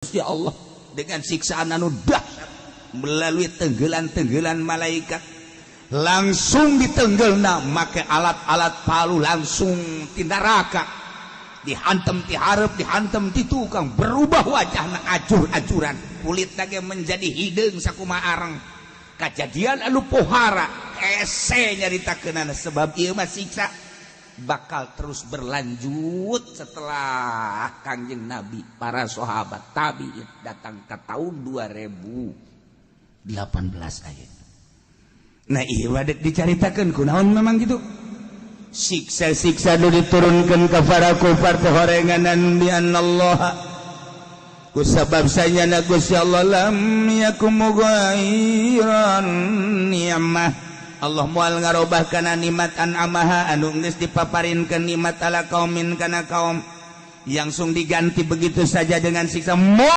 Gusti Allah dengan siksaan anu dahsyat melalui tenggelan-tenggelan malaikat, langsung ditenggelna make alat-alat palu, langsung ti neraka dihantem ti hareup, dihantem ti tukang, berubah wajahna acur-acuran, kulit lagi menjadi hideung sakumaha areng. Kejadian anu pohara hese nyaritakeunana, sebab ieu mah siksa bakal terus berlanjut setelah Kangjeng Nabi, para sahabat, tabiin, datang ke tahun 2018 ayat. Nah, iya dek dicaritakan kunaon memang gitu siksa-siksa nu diturunkan ke para kufar teh horenganan bi Allah, kusabab sanyana Gusti Allah lam yakum mughayyiran ni'mah, Allah moal ngarobah kana nikmat an'amaha anu geus dipaparinkeun nikmat ala qaumin kana kaum, langsung diganti begitu saja dengan siksa.